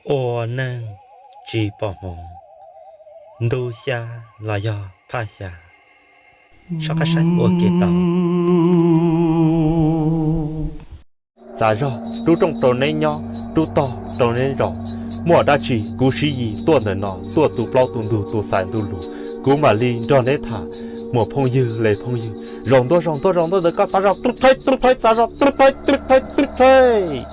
Ua neej tsis pom hmoov, ntu xya los yog phaj xya, soj qab saib ua ke tau. Txav zog rub rooj rau neb nyob, rub tog rau neb zaum. Muaj dab tsi kuv Siv Yis tuaj ntawm no, tuaj tu plaub tu ntug tu xais ntu lus, kuv mam li nrog neb tham. Muam phooj ywg le phooj ywg, zaum ntua zaum ntua zaum ntua ntawm koj, txav zog rub thaiv rub thaiv, txav zog rub thaiv rub thaiv rub thaiv.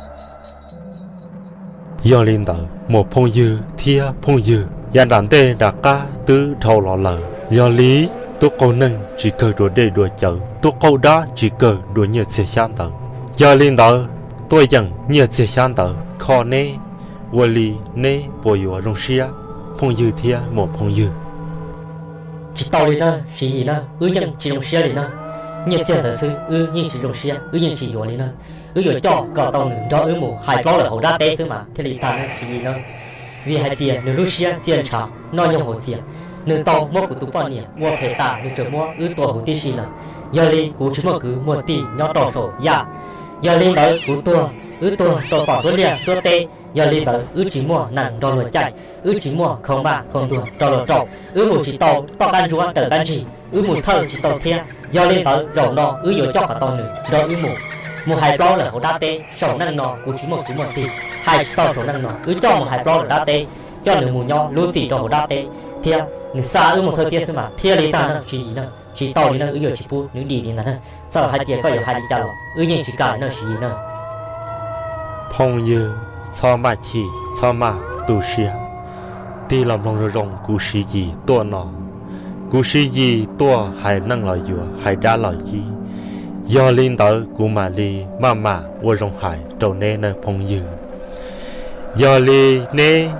Yog li ntawd muam phooj ywg thiab phooj ywg, yav nram ntej nram qab twb dhau los lawm. Yog li tub qaug neeg tsis kawg dua dej dua cawv, tub qaug dab tsis kawg dua nyiaj txiag xyab ntawv. Yog li ntawd tuaj yeem nyiaj txiag xyab ntawv kho neb, ua li neb puas yuav zoo siab, phooj ywg thiab muam phooj ywg? Tsis tau li na Siv Yis na, wb yeej tsis zoo siab li na. Nyiaj txiag ntawd xwb wb yeej tsis zoo siab, wb yeej tsis yuav li na. Wb yuav coj kom tau nws nrog wb mus hais plaub lawm hauv dab teb xwb mas thiaj li tag na Siv Yis na. Vim hais tias nws lub siab txia ntshav noj nyoog hauv txias, nws tau muab kuv tus poj niam ua phem tas nws tseem muab wb tua huv tib si lawm. Yog li kuv tsis muaj kwv muaj tij nyob rau saum yaj. Yog li ntawd kuv tuag, wb tuag rau tom nruab liaj nruab teb. Yog li ntawd wb tsis muaj nees nrog luag caij, wb tsis muaj khau maj khau ntuag nrog luag rau, wb mus tsis tau toj qab ntsuab raws qab ntsig, wb mus thawj tsis tau thiab. Yog li ntawd zaum no wb yuav coj kom tau nws nrog wb mus, mus hais plaub lawm hauv dab teb. Saum neej no kuv tsis muaj kwv muaj tij, hais tsis tau saum neej no, wb coj mus hais plaub lawm dab teb, coj nws mus nyob lub txim rau hauv dab teb, thiab nws xa wb mus thawj thiab xwb mas thiaj li tag na Siv Yis na. Tsis tau li na, wb yuav tsis pub nws dim li ntag na. Txawm hais tias koj yuav hais li cas los wb yeej tsis kam li na Siv Yis na. Phooj ywg, txhob maj chim, txhob maj tu siab. Tig los mloog zoo zoo kuv Siv Yis tuaj no. Kuv Siv Yis tuaj hais neej los yuav, hais dab los yib. Yog li ntawd kuv mam li maj mam ua zoo hais rau neb nawb phooj ywg. Yog li neb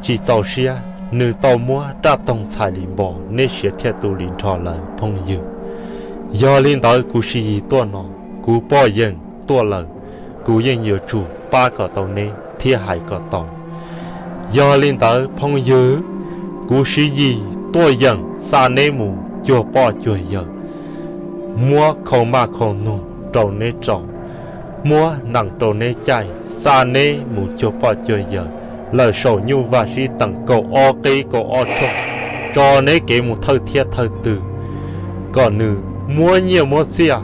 tsis txaus siab, nws tau muab raj toog txhais li npo, neb siav thiaj tu li nrho lawm phooj ywg. Yog li ntawd kuv Siv Yis tuaj no, kuv poj yeem tuaj lawm, kuv yeej yuav tsum pab kom tau neb thiab hais kom tau. Yog li ntawd phooj ywg, kuv Siv Yis tuaj yeem xa neb mus cuag poj cuag yawm, muab khau maj khau noog rau neb rau, muab nees rau neb caij, xa neb mus cuag poj cuag yawm lawm saum nyuj vaj sib teem kaum ob qib kaum ob rog, tso neb kev mus thawj thiab thawj twg, kom nws muab nyiaj muab txiaj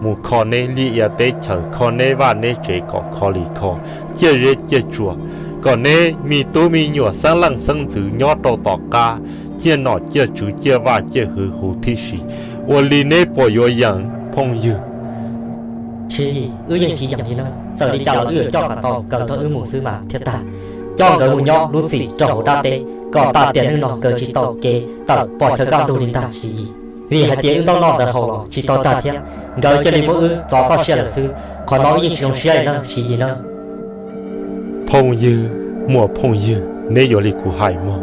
mus kho neb liaj ia teb chaws, kho neb vaj neb tsev kom kho li kho, ciaj zeb ciaj tsuas, kom neb me tub me nyuam xeeb leej xeeb ntxwv nyob rau tom qab ciaj nom ciaj tswv ciaj vaj ciaj hwv huv tib si. Ua li neb puas yuav yeem phooj ywg? Siv Yis, wb yeej tsis yeem li na. Txawm li cas los wb yuav coj kom tau nkawd nrog wb mus xwb mas thiaj tag. Coj nkawd mus nyob lub txim rau hauv dab teb kom tas tiam neej no nkawd tsis tau kev tawm pom chaw kaj ntug li ntag Siv Yis. Vim hais tias wb ntaub noj ntawv haus los tsis tau tag thiab, nkawd cia li muab wb txov txoj sia lawm xwb. Qhov no wb yeej tsis zoo siab li na Siv Yis na. Phooj ywg, muam phooj ywg, neb yuav li kuv hais mog,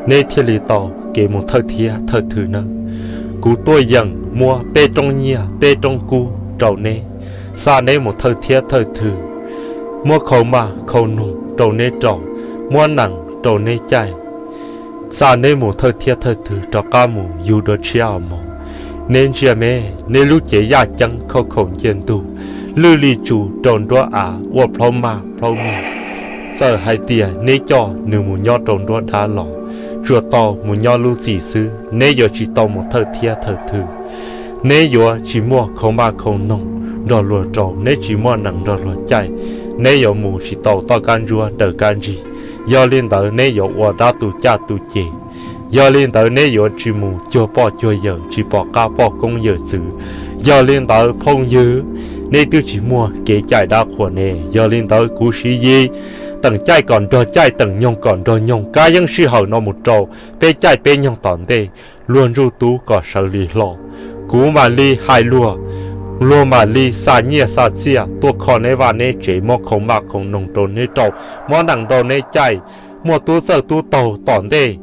neb thiaj li tau kev mus thawj thiab thawj twg nawb. Kuv tuaj yeem muab peb roob nyiaj peb roob kub rau neb, xa neb mus thawj thiab thawj twg, muab khau maj khau noog rau neb rau, muab nees rau neb caij, xa neb mus thawj thiab thawj twg rov qab mus yug dua tshiab os mog. Neb ntsia me, neb lub cev yaj ceeb khauj khaum nciaj ntug, lwj li tsus rau nruab av ua plhaub maj plhaub miag. Txawm hais tias neb coj nws mus nyob rau nruab dab los, tsuas tau mus nyob lub txim xwb, neb yuav tsis tau mus thawj thiab thawj twg. Neb yuav tsis muaj khau maj khau noog nrog luag rau, neb tsis muaj nees nrog luag caij, neb yuav mus tsis tau toj kab ntsuab raws kab ntsig. Yog li ntawd neb yuav ua dab tu caj tu ces. Yog li ntawd neb yuav tsis mus cuag poj cuag yawm, tsis pom qab poj koob yawm txwv. Yog li ntawd phooj ywg, neb twb tsis muaj kev cai dab qhuas ne. Yog li ntawd kuv Siv Yis teem caij kom nrog caij, teem nyoog kom nrog nyoog, kab yeeb sij hawm no mus rau peb caij peb nyoog tom ntej, luag ntsuj tub kom sawv li hlo. Kuv mam li hais luag, luag mam li xa nyiaj xa txiaj tuaj kho neb vaj neb tsev, muab khau maj khau noog rau neb rau, muab nees rau neb caij, muaj tub txawj tub taug tom ntej,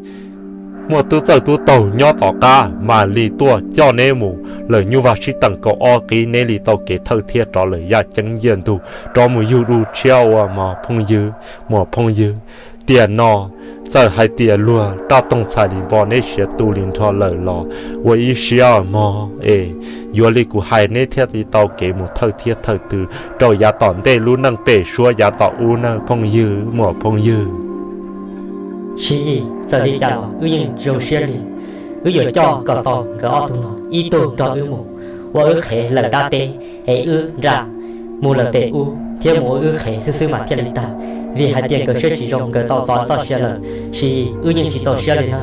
muaj tub txawj tub taug nyob tom qab mam li tuaj coj neb mus lawm nyuj vaj sib teem kaum ob qib, neb li tau kev thawj thiab rov lawm yaj ceeb nyiaj ntug rov mus yug dua tshiab ua mog phooj ywg. Muam phooj ywg, tiam no txawm hais tias luag raj toog txhais li npo neb siav tu li nrho lawm los ua ib siab mog es, yuav li kuv hais neb thiaj li tau kev mus thawj thiab thawj tw rau yav tom ntej lub neej pem suab yav tom ub nawb phooj ywg. Muam phooj ywg, Siv Yim, txawm li cas los wb yeej zoo siab li. Wb yuav coj kom tau nkawd ob tug no ib tug nrog wb mus ua wb qhev lawm dab teb, es wb nra mus lawm pem ub thiab mus ua wb qhev xwb xwb mas thiaj li tag. Vim hais tias nkawd siab tsis zoo, nkawd tau txov txoj sia lawm, Siv Yim, wb yeej tsis txaus siab li na.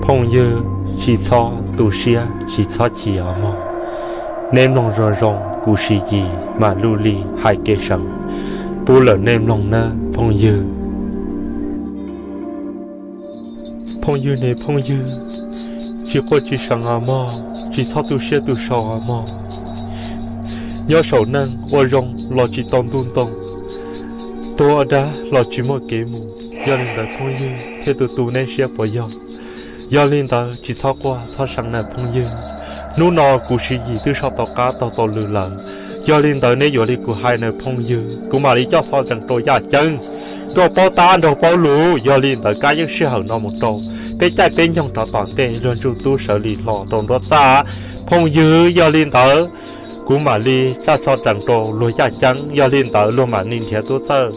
Phooj ywg, tsis txhob tu siab, tsis txhob chim os mog. Neb mloog zoo zoo, kuv Siv Yim mam lug li hais kev seev pub lawm neb mloog nawb phooj ywg. Phooj ywg ne phooj ywg, tsis quaj tsis seev os mog, tsis txhob tu siab tu sau os mog. Nyob saum neej ua zoo los tsis tau ntuj ntoo, tuag ua dab los tsis muaj kev mus. Yog li ntawd phooj ywg thiaj tu tu neb siab puas yog? Yog li ntawd tsis txhob quaj txhob seev na phooj ywg. Hnub no kuv Siv Yim twb sau tau qab taug tau lw lawm. Yog li ntawd neb yuav li kuv hais na phooj ywg, kuv mam li coj xov tsees rau yaj ceeb nrog paub tab nrog paub lus. Yog li ntawd kab yeej sij hawm no mus rau, peb caij peb nyoog rov tom ntej luag ntsug tub sawv li hlo rau nruab txaj. Phooj ywg, yog li ntawd kuv mam li coj xov tsees rau luag yaj ceeb, yog li ntawd luag mam li nrhiav tub txawj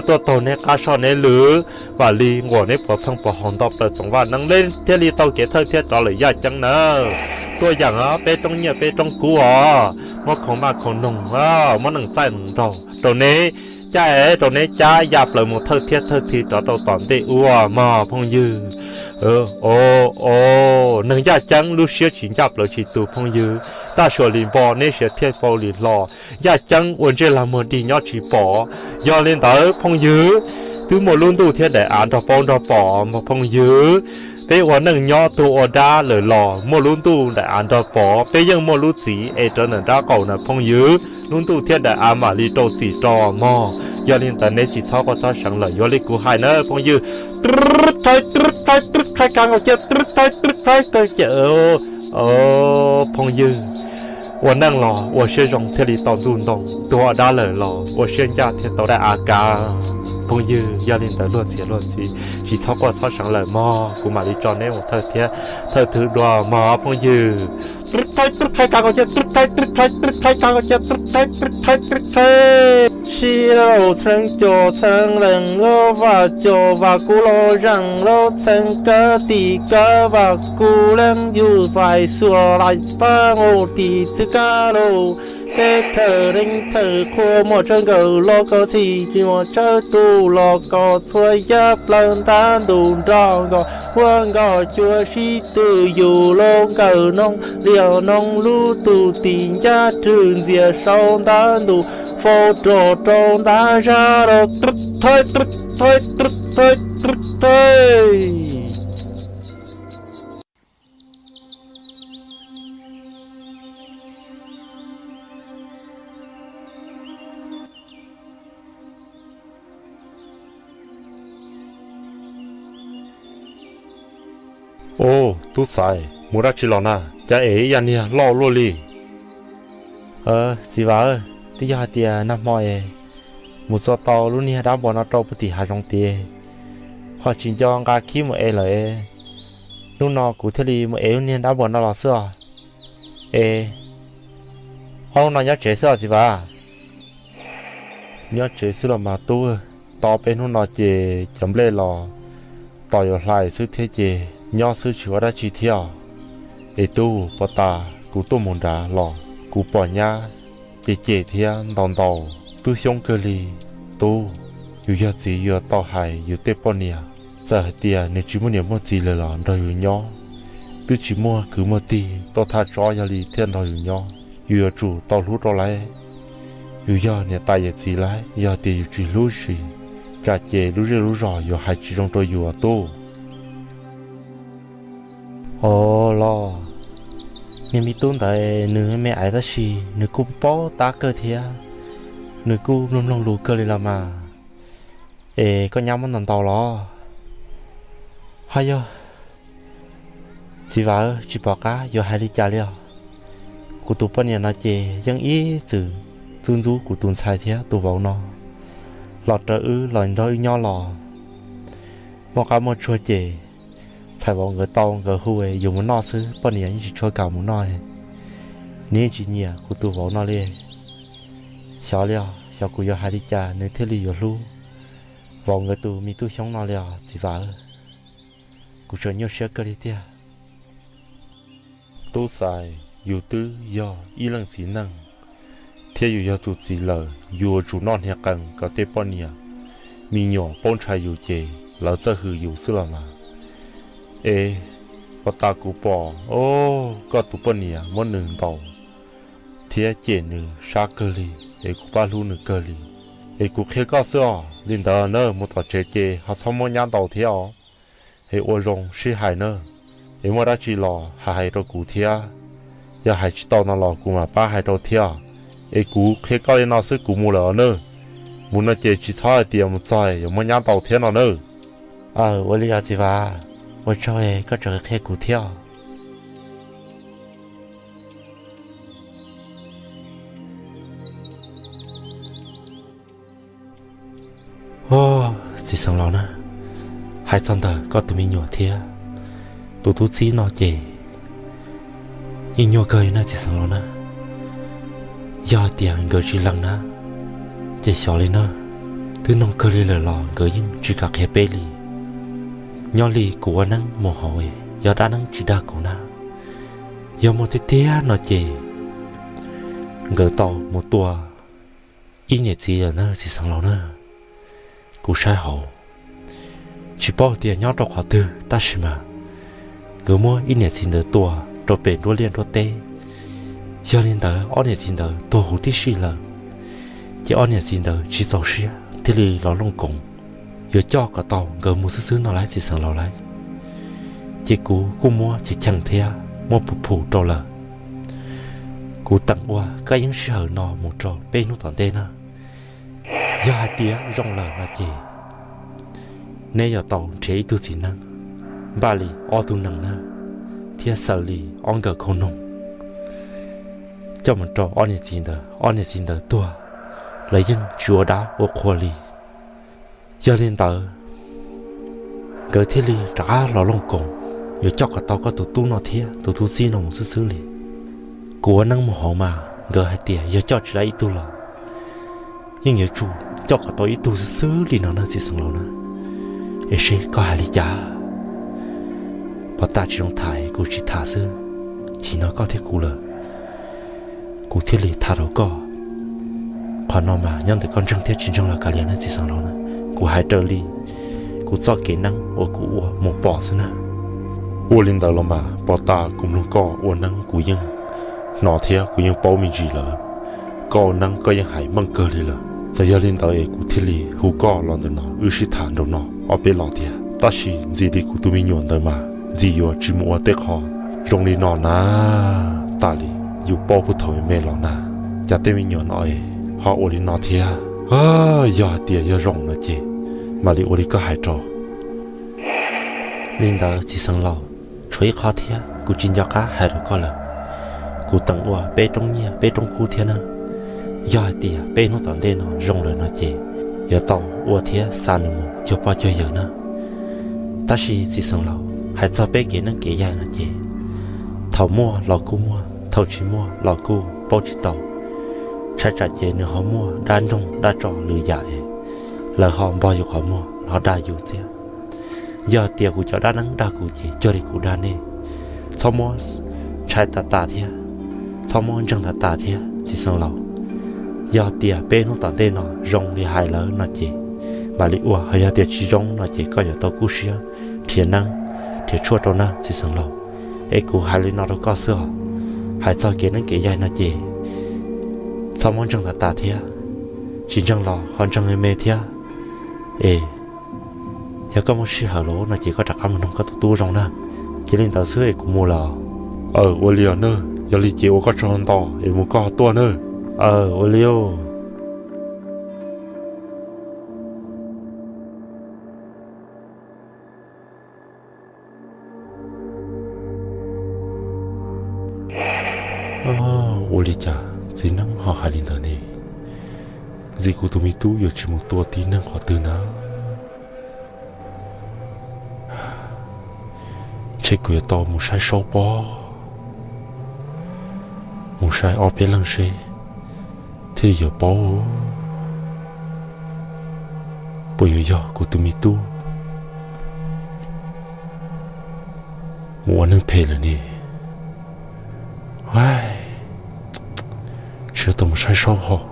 tuaj taug neb qab soj neb lw, mam li nquas neb puav pheej puav haus nto plaws txoos vaj neeb, neb thiaj li tau kev thawj thiab rov lawm yaj ceeb nawb. Tuaj yeem peb roob nyiaj peb roob kub os, muab khoom maj khoom noog, muab neeg txaij neeg nraug rau neb caij, rau neb cab ya plaws mus thawj thiab thawj thi rov rau tom ntej ub mog phooj ywg. Neeg yaj ceeb lub siab tsis ncaj plaws tsis tus phooj ywg, taj suam li npo neb siav thiaj pau li hlo. Yaj ceeb ua ntsej lag muag dig nyob tsis pom. Yog li ntawd phooj ywg, twb muaj lub ntuj thiab daim av nrog paub nrog pom mog phooj ywg. Peb ua neej nyob tuag ua dab lawm los muaj lub ntuj daim av nrog pom, peb yeej muaj lub txim es rawv ntawm nrab qaum na phooj ywg, lub ntuj thiab daim av mam li rau txim rau mog. Yog li ntawd neb tsis txhob quaj txhob seev lawm, yuav li kuv hais na phooj ywg. Rhais, rhais, rhais, kav nkaus cia, rhais, rhais, kav cia. Phooj ywg, ua neej los ua siab zoo thiaj li tau ntuj ntoo, tuag ua dab lawm los ua siab ncaj thiaj tau daim av kav. Phooj ywg, yog li ntawd luag txiav luag txim, tsis txhob quaj txhob seev lawm mog, kuv mam li tso neb mus thawj thiab thawj thwv dua mog phooj ywg. Rhais, rhais, kav nkaus cia, rhais, rhais, rhais, kav nkaus cia, rhais, rhais, rhais. Sib laus txheeb cos txheeb lees lub vaj cos vaj kub los zeeg lub txheeb kab tim kab vaj kub leej yug vais xuas lais pab nqus tim txwv kab lauj. Peb thawj leej thawj qhua muaj tshawb nkawm los kos txhij, tsis muaj tshawb tus los kos txhua yab plaws ntab ntus nrog nkos huab nkos cua sib tw yus lub nkawm noog liam noog lub tus tim ncaj rwg ntxias saum ntab ntus faus rog rau ntab zaj los. Rhais, rhais, rhais, rhais, rhais. Ub, tub xaiv, mus dab tsi los na, cas es ib yam niag loj luaj li? Txiv Vam, twb yog hais tias nag hmo es mus txua tau lub niag dab npua no rau puag tim hav zoov tid, ho tsis nco nqa khib mus ev lawm, hnub no kuv thiaj li mus ev lub niag dab npua no los xwb os. Es ob hnub no nyob tsev xwb os txiv Vam? Nyob tsev xwb los mas tub, tau peb hnub no ces cov nplej los tos yuav hlais xwb thiab ces nyob xwb tsis ua dab tsi thiab os. Es tub, puag ta kuv tuaj mus nrad los kuv pom nyab cem cem thiab ntaus ntaus tub xyoob kawg li. Tub, yus yog txiv yuav tau hais yus tej poj niam, txawm hais tias nws tsis muaj niam muaj txiv lawm los nrog yus nyob, twb tsis muaj kwv muaj tij tuaj thaj tsob yog li thiaj nrog yus nyob. Yus yuav tsum tau hlub rau lawv. Yus yog niam tais yawm txiv lawm, yog tias yus tsis hlub tsis, tsam ces lub zej lub zos yuav hais tsis zoo rau yus tub. Os los, niag me tub ntawd nws me aiv tab sis nws kuj paub tab kawg thiab, nws kuj mloog mloog lus kawg li los mas. Es koj nyab muab ntaus ntaus los? Ho yog Txiv Vam, tsis pom qab yuav hais li cas li os. Kuv tus poj niam no ces yeej ib txwm ntxub ntxub kuv tus ntxhais thiab tus vauv no los raws wb los nrog wb nyob los muaj qab muaj tsuag ces ntxhais vauv nkawd tau nkawd hu yus mus noj xwb, poj niam yeej tsis tshua kam mus noj. Nws yeej tsis nyiam kuv tus vauv no li. Xyov li os, xyov kuv yuav hais li cas nws thiaj li yuav hlub vauv nkawd tus me tub Xyoob no li os txiv Vam. Kuv tseem nyuaj siab kawg li tiag. Tub Xais, yus twb yog ib leej txiv neej thiab yus yog tus txiv lawm, yus yuav tsum noj hniav qees kom tej poj niam me nyuam paub ntshai yus ces lawv txawj hwm yus xwb los mas. Es, puag ta kuv pom, o, koj tus poj niam muab nws ntaus thiab cem nws sab kawg li, es kuv pab hlub nws kawg li. Es kuv qhia koj xwb os, li ntawd na mus tom tsev ces ho txhob muab nyab ntaus thiab os. Es ua zoo sib hais na, es muaj dab tsi los hais hais rau kuv thiab. Yog hais tsis tau no los kuv mam pab hais rau thiab. Es kuv qhia koj li no xwb kuv mus lawm os nawb. Mus no ces tsis txhob hais tias mus txog yuav muab nyab ntaus thiab no nawb. Aw, ua li os txiv Vam, ua tsaug koj tseem qhia kuv thiab. Txiv xeev laus na, hais txog ntawm koj tus me nyuam thiab tus tub txib no ces yeej nyuaj kawg li na txiv xeev laus na. Yog hais tias nkawd tsis lees na, ces xyov li na, twb noog kawg li lawm los nkawd yeej tsis kam qhia peb li. Nyob li kuv ua neeb mus hauv, yog dab neeb tsis dag kuv na, yog muaj tiag tiag no ces nkawd tau mus tua ib niam txiv lawm na txiv xeev laus na. Kuv saib hauv, tsis paub tias nyob rau qhov twg tab sis mas nkawd muab ib niam txiv ntawd tua rau pem nruab liaj nruab teb. Yog li ntawd ob niam txiv ntawd tuag huv tib si lawm, ces ob niam txiv ntawd tsis txaus siab thiaj li los looj koov, yuav coj kom tau nkawd mus xwb xwb no lauj txiv xeev laus lauj. Ces kuv kuj muab cheem cheem thiab muab phum phum rau lawm. Kuv teem ua koj yeeb sij hawm no mus rau peb hnub tom ntej na. Yog hais tias zoo lawm no ces neb yuav tau nrhiav ib tug txiv neeb npaj li ob tug nees na, thiab xaws li ob nkawm khau noog coj mus rau ob niam txiv ntawd. Ob niam txiv ntawd tuag, lawv yeej tsis ua dab ua qhua li. Yog li ntawd, nkawd thiaj li rov qab los looj koov, yuav coj kom tau koj tus tub no thiab tus tub txib no mus xwb xwb li. Kuv ua neeb mus hauv mas nkawd hais tias yog coj tsis tau ib tug los yeej yuav tsum coj kom tau ib tug xwb xwb li no na txiv xeev laus na. Es seb koj hais li cas? Pov tas tsis zoo tham kuv tsis tham xwb, chim no koj thiab kuv lawm, kuv thiaj li tham rau koj. Qhov no mas nyob ntawm koj ntseeg thiab tsis ntseeg los kav liam na txiv xeev laus na. Kuv hais raws li kuv txoj kev neeb uas kuv ua mus pom xwb na. Ua li ntawd los mas pov tas kuv mloog koj ua neeb kuv yeej hnov thiab kuv yeej paub me ntsis lawm. Koj ua neeb koj yeej hais meej kawg li lawm. Txawm yog li ntawd es kuv thiaj li hu koj los ntawm no wb sib tham nraum no ob peb los tiag. Tab sis ntxim li kuv tus me nyuam ntawd mas ntxim yuav tsis mus ua tej qho zoo li no na. Tas li yus paub puag thaum me los na, cas tej me nyuam no es ho ua li no thiab. Yog hais tias yog zoo no ces mam li ua li koj hais rau. Li ntawd txiv xeev laus, tshuav ib qho thiab kuv tsis nco qab hais rau koj lawm. Kuv teem ua peb roob nyiaj peb roob kub thiab na. Yog hais tias peb hnub tom ntej no zoo lawm no ces yuav tau ua thiab xa nws mus cuag poj cuag yawm na. Tab sis txiv xeev laus, hais txog peb kev neeb kev yaig no ces thaum muaj los kuj muaj, thaum tsis muaj los kuj paub tsis tau. Ntshai tsam ces nws ho muaj dab nroog dab tso lwm yam es lawv ho npog yus qhov muag ho dag yus thiab. Yog tias kuv cov dab neeb dag kuv ces cuag li kuv dag nej, txhob muab ntshai tas tas thiab, txhob muab ntseeg tas tas thiab txiv xeev laus. Yog tias peb hnub tom ntej no zoo li hais lawm no ces mam li ua, ho yog tias tsis zoo no ces koj yuav tau kub siab nrhiav neeb nrhiav tshuaj rau na txiv xeev laus. Es kuv hais li no rau koj xwb os, hais txog kev neeb kev yaig no ces txhob muab ntseeg tas tas thiab, tsis ntseeg los ho ntseeg me me thiab. Es yog koj muaj sij hawm lawm no ces koj rov qab mus noog koj tus tub zoo na. Cia li ntawd xwb es kuv mus lawm. Aw, ua li os nawb, yog li ces ua koj tsaug ntau es mus koj ho tuaj nawb. Aw, ua li os. Ua li cas txiv neeb ho hais li ntawd ne? Ntxim kuv tus me tub yuav tsis mus tua tib neeg qhov twg na. Ntshe kuv yuav tau mus saib saub pob, mus saib ob peb leeg seb thiaj li yuav paub puas yuav yog kuv tus me tub mus ua neeg phem lawm ne. Ntshe yuav tau mus saib saub hos.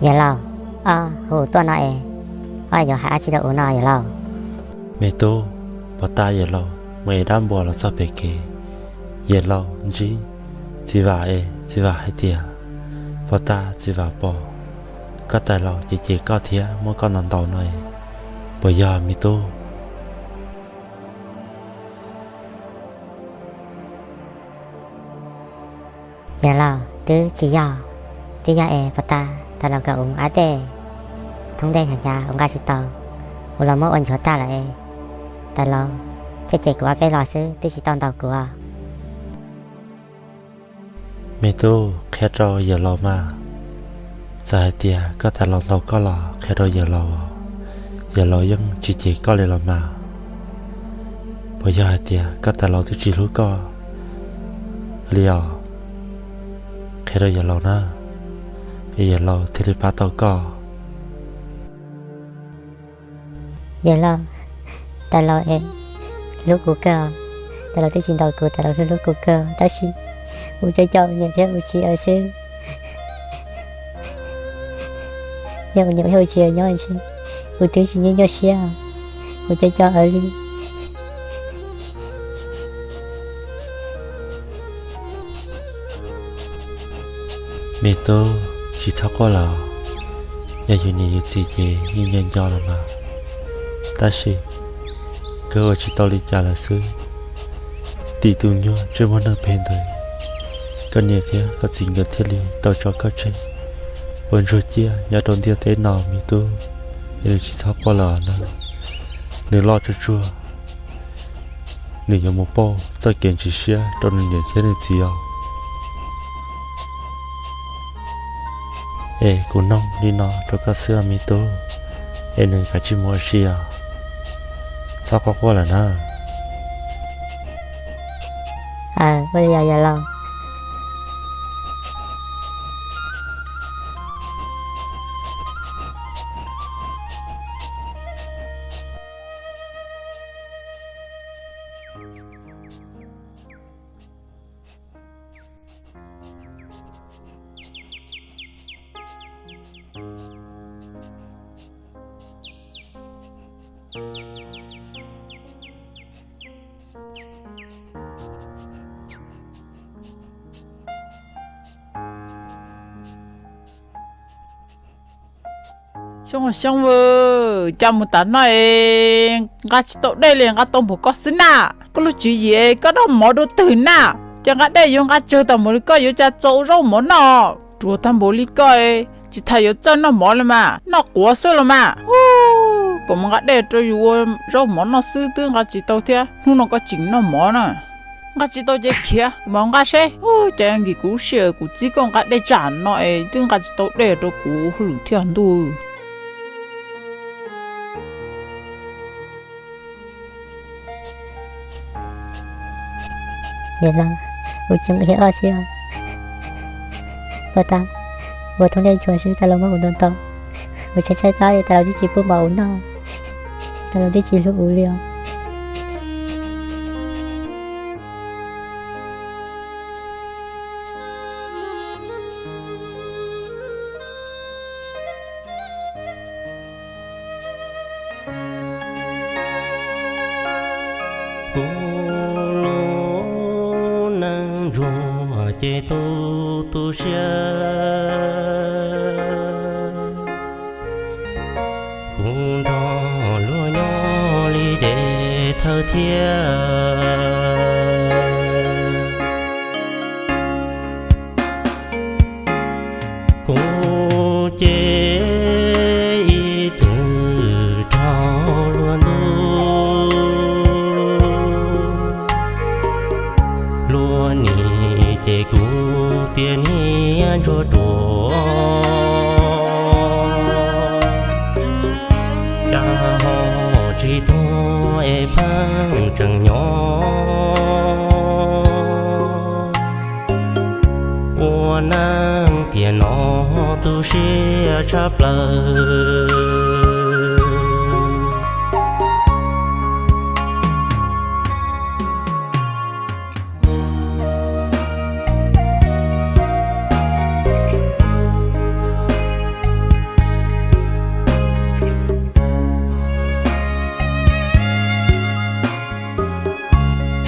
Yawg laus, ob hu tuaj no es ob yuav hais dab tsi rau kuv no yawg laus? Me tub, puag ta yawg laus mus ev dab npua los txog pem kev, yawg laus ntsib txiv Vam es txiv Vam hais tias puag ta txiv Vam pom koj tais laus cem cem koj thiab muab koj ntaus ntaus no es puas yog me tub? Yawg laus, twb tsis yog, twb yog es puag ta tais laus kom kuv mus ab dej thoob ntej hnyav hnyav kuv nqa tsis tau, kuv los muab ua nchuav tag lawm es tais laus thiaj cem kuv ob peb los xwb twb tsis tau ntaus kuv. Me tub, qhia rau yawg laus mas, txawm hais tias koj tais laus ntaus koj los qhia rau yawg laus, yawg laus yeej tsis cem koj li los mas. Puas yog hais tias koj tais laus twb tsis hlub koj li os? Qhia rau yawg laus na, es yawg laus thiaj li pab tau koj. Yawg laus, tais laus es hlub kuv kawg, tais laus twb tsis ntaus kuv, tais laus hlub hlub kuv kawg, tab sis kuv coj coj niam thiab kuv txiv lawm xwb. Yog kuv niam thiab kuv txiv nyob ntshe kuv twb tsis nyuaj nyuaj siab, kuv coj coj lawv li. Me tub, tsis txhob quaj lawm, yog yus niam yus txiv ces yeej nco nco los mas, tab sis koj ua tsis tau li cas lawm xwb. Tim tus nyuag ntsej muag neeg phem ntawd, koj niam thiab koj txiv nkawd thiaj li tau tso koj tseg ua ntsuag ciaj nyob rau ntiaj teb no me tub, es nws tsis txhob quaj lawm na. Nws loj tsuag tsuag, nws yuav mus pauj txoj kev ntswv siab rau nws niam thiab nws txiv os. Es kuv noog li no rau koj xwb me tub, es nws kav tsij mus ua si os, txhob quaj quaj lawm na. Ua li os yawg laus. Xyoo, Xyoo, cas mus tas no es nqa tsis tau dej li, nqa tau npaum koj xwb na. Koj lub tswv yim koj noj mov dua twg na, ces nqa dej yuav nqa tsawg tas npaum li koj yuav cas txaus ua zaub mov noj. Ruam tag npaum li koj, tsis tas yuav txawj noj mov li mas, noj quav xwb los mas. Kom mus nqa dej rau yus ua zaub mov noj xwb twb nqa tsis tau thiab, hnub no koj tseem noj mov na. Nqa tsis tau ces khiav, kuv mam nqa seb. Cas nkim kuv lub sij hawm kuv txib koj nqa dej tsam no es twb nqa tsis tau dej rau kuv hauj lwm thiab ntuj. Yawg laus, kuv tseem khiav ob xwb os. Puag ta ua thoob dej nchuav xwb tais laus muab kuv ntaus ntaus, kuv tshaib tshaib plab li tais laus twb tsis pub mov kuv noj, tais laus twb tsis hlub kuv li os. Kuv lub neej ntsuag ces tu tu siab, kuv nrog lub thawj thiab. Kuv ces ib txwm raug luag ntxub, luag nim ces kuv tias niag ntsuag ruam, cas ho tsis tuag es pheej tseem nyob. Ua neej tiam no tu siab tshaj plaws.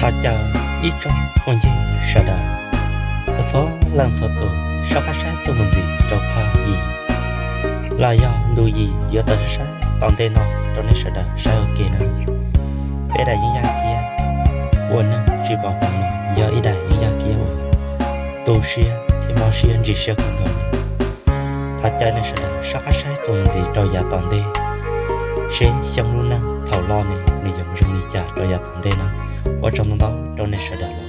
Thov caw ib tsoom phooj ywg sawv daws txhua txhua leej txhua tus soj qab saib txuas mus ntxiv rau phaj yim los yog ntu yim yuav tawm saib tom ntej no rau nej sawv daws saib ua ke na. Peb daim yeeb yaj kiab ua neeg tsis pov hmoov no yog ib daim yeeb yaj kiab uas tu siab thiab mob siab ntsim siab kawg nkaus li. Thov caw nej sawv daws soj qab saib txuas mus ntxiv rau yav tom ntej, seb xyoo lub neej thaum loj ne nws yuav mus zoo li cas rau yav tom ntej na. Ua tsaug ntau ntau rau nej sawv daws.